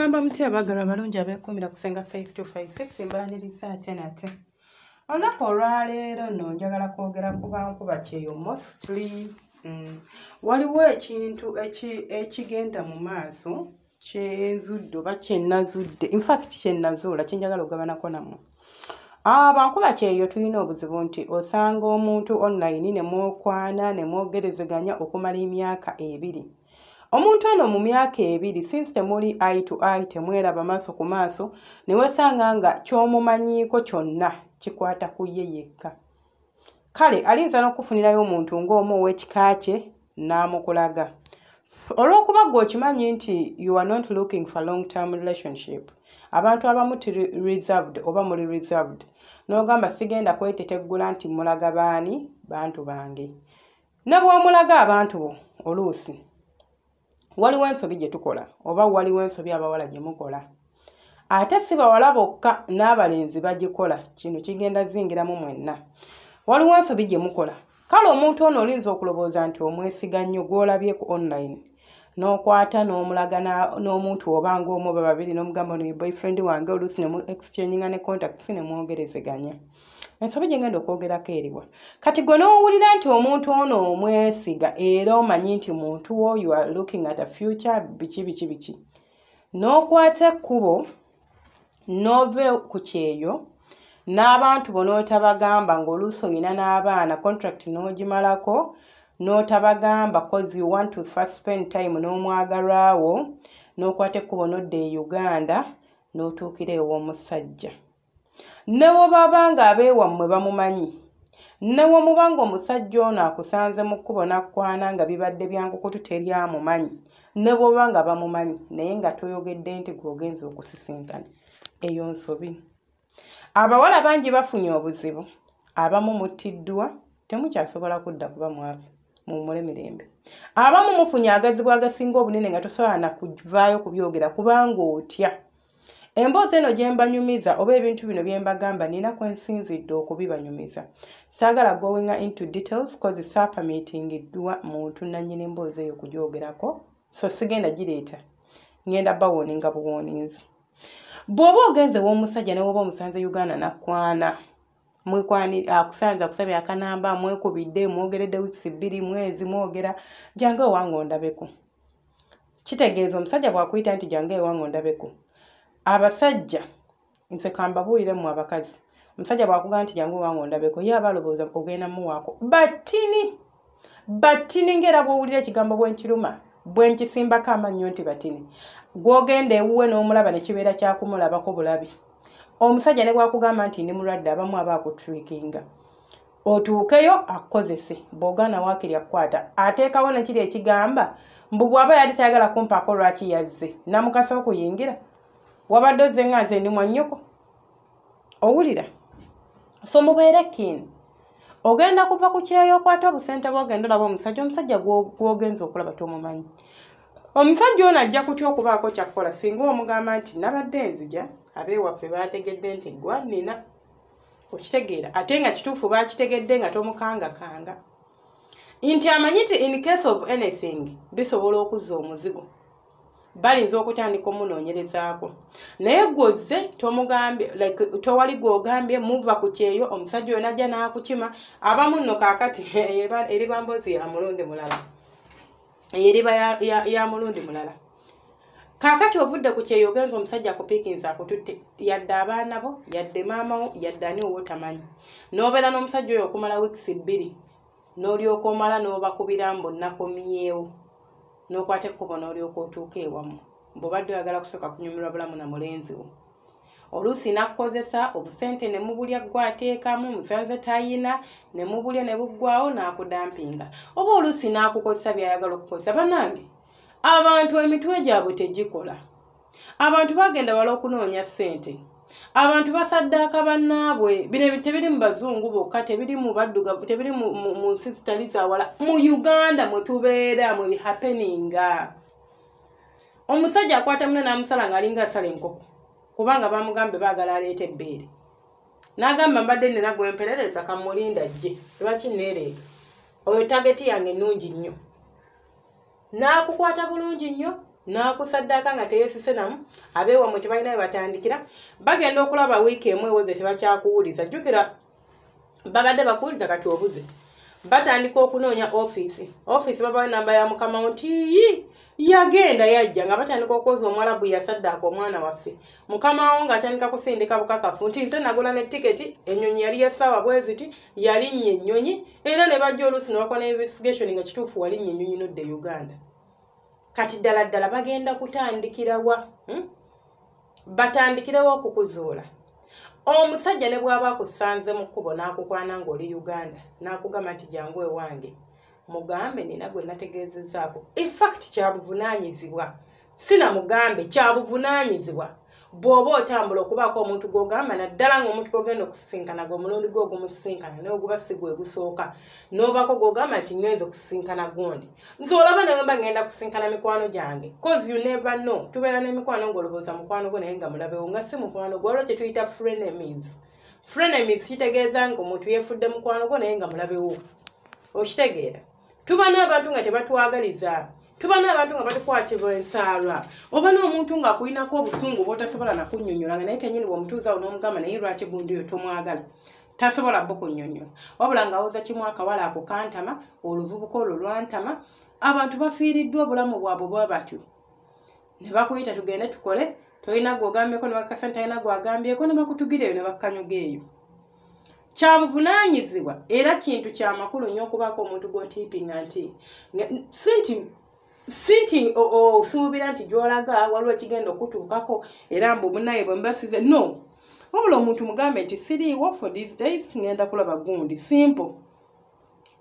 Mugamba mutya abaagalwa abalungi abeekuumira ku Ssenga Face 256? Mbaaniriza ate nate. Olunaku olwaleero nno njagala kwogera ku bankuba kyeyo mostly. Waliwo ekintu ekigenda mu maaso kyenzudde oba kyenazudde, infact kyenazuula, kyenjagala okugabanako nammwe. Bankuba kyeyo tulina obuzibu nti osanga omuntu online ne mwokwana ne mwogerezeganya okumala emyaka 2. Omuntu eno mu myaka 2, since temuli eye to eye, temweraba maaso ku maaso, ne weesanga nga ky'omumanyiiko kyonna kikwata ku ye yekka. Kale ayinza n'okufunirayo omuntu ng'omu ow'ekika kye n'amukulaga. Olw'okuba ggwe okimanyi nti you are not looking for long term relationship, abantu abamu tuli reserved oba muli reserved, n'ogamba sigenda kweteteggula nti mulaga baani bantu bange. Ne bw'omulaga abantu bo, oluusi waliwo ensobi gye tukola oba waliwo ensobi abawala gye mukola. Ate si bawala bokka, n'abalenzi bagikola. Kino kigenda zingiramu mwenna. Waliwo ensobi gye mukola. Kale omuntu ono olinza okulowooza nti omwesiga nnyo gw'olabye ku online, n'okwata n'omulaga n'omuntu oba ng'omu oba babiri, n'omugamba ono ye boyfriend wange, oluusi ne mu exchanginga ne contacts ne mwogerezeganya. Ensobi gye ngenda okwogerako eriwa? Kati gwe n'owulira nti omuntu ono omwesiga era omanyi nti muntu wo, you are looking at a future, biki biki biki, n'okwata ekkubo n'ova ku kyeyo n'abantu bo n'otabagamba, ng'oluusi olina n'abaana, contract n'ogimalako n'otabagamba 'cause you want to first spend time n'omwagalwa wo, n'okwata ekkubo n'odda e Uganda n'otuukira ew'omusajja. Ne bwe baba nga abeewammwe bamumanyi, ne bwe muba ng'omusajja ono akusanze mu kkubo n'akkwana nga bibadde bya nkukutu, teri amumanyi, ne bw'oba nga bamumanyi naye nga toyogedde nti gw'ogenza okusisinkana, eyo nsobi. Abawala bangi bafunye obuzibu, abamu muttiddwa, temukyasobola kudda kuba mwavu, muwummule mirembe. Abamu mufunye agazibu agasinga obunene nga tosobola na kuvaayo kubyogera kubanga otya. Emboozi eno gye mbanyumiza oba ebintu bino bye mbagamba, nina kwe nsinzidde okubibanyumiza. Saagala going into details 'cause saapermittingiddwa muntu nannyini mboozi eyo kugyogerako, so sigenda gireeta, ngenda bawarninga buwarninzi. Bw'oba ogenze w'omusajja, ne woba omusanze Uganda nakkwana, mwekwani, akusanze, akusabye akanamba, mwekubidde, mwogeredde weeks 2, mwezi, mwogera, "Jangu ewange ondabeko." Kitegeeza omusajja bw'akuyita nti "Jangu ewange ondabeko," abasajja, nze kambabuulire mmwe abakazi, omusajja bw'akugamba nti "Jangu ewange ondabeko," ye aba alowooza ogenda muwaako batini batini, ng'era bw'owulira ekigambo bwe nkiruma bwe nkisimbako amannyo nti batini, gw'ogenda ewuwe n'omulaba ne kibeera kyakumulabako bulabi. Omusajja ne bw'akugamba nti ndi mulwadde, abamu aba akutrickinga otuukeyo akukozese. Bw'ogaana, waakiri akukwata ateekawo nekiri ekigamba mbu bw'aba yali tayagala kumpaako, lwaki yazze namukasa okuyingira? Wabadde ozze nga nze ndi mwannyoko? Owulira? So mubeere keen. Ogenda kuva ku kyeyo, okwata obusente bwogenda olaba omusajja. Omusajja gw'ogenza okulaba tomumanyi. Omusajja ono ajja kutya okubaako kyakkola singa omugamba nti nabadde nzija, abeewaffe baategedde nti gwa nina. Okitegeera? Ate nga kituufu baakitegedde, nga tomukangakanga nti amanyi nti in case of anything bisobola okuzza omuzigo, balinza okutandika omunoonyerezaako. Naye gwozze tomugambye, like towali gwogambye, muva ku kyeyo, omusajja oyo najja n'akukima. Abamu nno kaakati eriba mboozi ya mulundi mulala, eriba ya mulundi mulala. Kaakati ovudde ku kyeyo, ogenza, omusajja akupiikinza, akututte, yadde abaana bo, yadde maama wo, yadde ani owo tamanyi, n'obeera n'omusajja oyo okumala weeks 2, n'olyoka omala n'obakubira mbu nakomyewo, n'okwata ekkubo n'olyoka otuuka ewamu. Bw'obadde oyagala kusooka kunyumirwa bulamu na mulenzi wo, oluusi n'akkozesa obusente ne mubulya, ggwe ateekamu, musanze tayina, ne mubulya ne buggwawo, n'akudumpinga, oba oluusi n'akukozesa by'ayagala okukozesa. Bannange, abantu emitwe gyabwe tegikola. Abantu bagenda wala okunoonya ssente, abantu basaddaaka bannaabwe. Bino tebiri mu bazungu bokka, tebiri mu baddugavu, tebiri mu nsi zitali zawala. Mu Uganda mwe tubeera mwe bihappeninga. Omusajja akwata mune n'amusala ng'alinga asala enkoko, kubanga bamugambe baagala aleeta ebbeere, n'agamba mbadde nina gwemperereza, kamulinda jje, lwaki neereega oyo, target yange ennungi nnyo. N'akukwata bulungi nnyo. N'akusaddaaka nga teyeesise namu, abeewammwe tebalina we batandikira, bagenda okulaba wiiki emu eweze tebakyakuwuliza. Jjukira babadde bakuwuliza kati obuze. Batandika okunoonya ofiisi. Ofiisi babawa ennamba ya mukama wo nti yi yagenda yajja, nga batandika okwoza Omuwalabu yasaddaaka omwana waffe. Mukama wo ng'atandika kusindika bukakafu nti nze nagula ne tiketi, ennyonyi yali ya ssaawa bwe ziti, yalinnya ennyonyi, era ne bajja oluusi ne bakola investigation nga kituufu walinnya ennyonyi n'odda e Uganda. Kati ddala ddala bagenda kutandikira wa? Batandikirewo okukuzuula. Omusajja ne bw'aba akusanze mu kkubo n'akukwana ng'oli Uganda, n'akugamba nti jangu ewange, mugambe nina gwe nategeezezzaako. In fact kyabuvunaanyizibwa, sinamugambe, kyabuvunaanyizibwa bw'oba otambula okubaako omuntu gw'ogamba, naddala ng'omuntu gw'ogenda okusisinkana gwe omulundi gwe ogumusisinkana, naye oguba si gwe gusooka, n'obaako gw'ogamba nti ngenze okusisinkana gundi. Nze olaba nawe mba ngenda kusisinkana mikwano gyange, 'cause you never know. Tubeera n'emikwano ng'olowooza mukwano gwo naye nga mulabewo, nga si mukwano gwo. Waliwo kye tuyita frenemies. Frenemies kitegeeza nga omuntu yeefudde mukwano gwo naye nga mulabewo. Okitegeera? Tuba n'abantu nga tebatwagaliza, tuba n'abantu nga batukwatibwa ensaalwa, oba n'omuntu ng'akulinako obusungu bw'otasobola nakunnyonnyola, nga naye kennyini bw'omutuuzaawo n'omugamba naye lwaki gundi oyo tomwagala, tasobola bo kunnyonnyola, wabula ng'awoza kimu akawala ako kantama, oluvubuka olwo lwantama. Abantu bafiiriddwa obulamu bwabwe bwe batyo ne bakuyita tugende tukole, tolina gw'ogambyeko, ne bakakasa nti talina gw'agambyeko, ne bakutugira eyo ne bakkanyuga eyo. Kyabuvunaanyizibwa era kintu kya makulu nnyo okubaako omuntu gw'otiipinga nti si nti osuubira nti gy'olaga waliwo ekigenda okutuukako era mbu munnaye bwe mbasize no, wabula omuntu mugambe nti siriiwo for these days, ngenda kulaba gundi. Simple.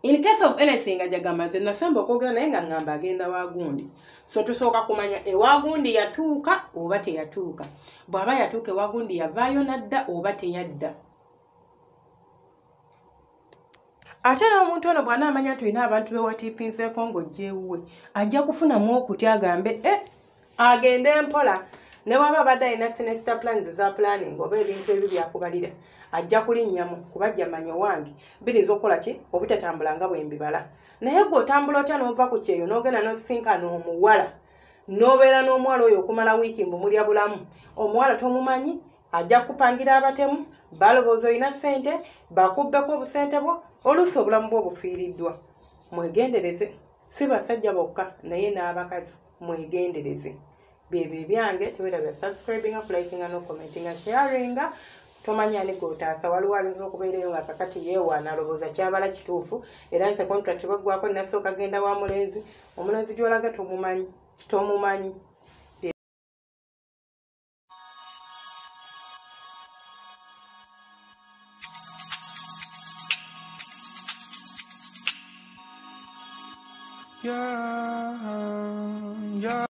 In case of anything ajagamba nze nasemba okwogera naye nga ngamba agenda wa gundi. So tusooka kumanya ewa gundi yatuuka oba teyatuuka. Bw'aba yatuuka ewa gundi, yavaayo n'adda oba teyadda. Ate n'omuntu ono bw'anaamanya nti olina abantu bewatiipinzeeko ng'ojja ewuwe, ajja kufunamu okutya, agambe e agende mpola. Ne bw'aba abadde alina sinister plans eza planning oba ebintu ebi byakubalira, ajja kulinnyamu kuba ajja manya wange biyinza okukola ki obutatambula nga bwe mbibala. Naye gwe otambula otya n'ova ku kyeyo n'ogenda n'osisinkana omuwala, n'obeera n'omuwala oyo okumala wiiki mbu mulya bulamu? Omuwala tomumanyi, ajja kukupangira abatemu balowooza olina ssente, bakubbeko obusente bwo, oluusi obulamu bwo bufiiriddwa. Mwegendereze, si basajja bokka naye n'abakazi mwegendereze. Byebyo ebyange. Tewerabira subscribinga, kulikinga, n'okucommentinga, sharinga. Tomanyi ani gwotaasa. Waliwo alinza okubeereyo nga kakati yeewaana alowooza kyabala kituufu, era nze contract bweggwako nasooka genda wa mulenzi. Omulenzi gy'olaga tomumanyi, tomumanyi. Yeah.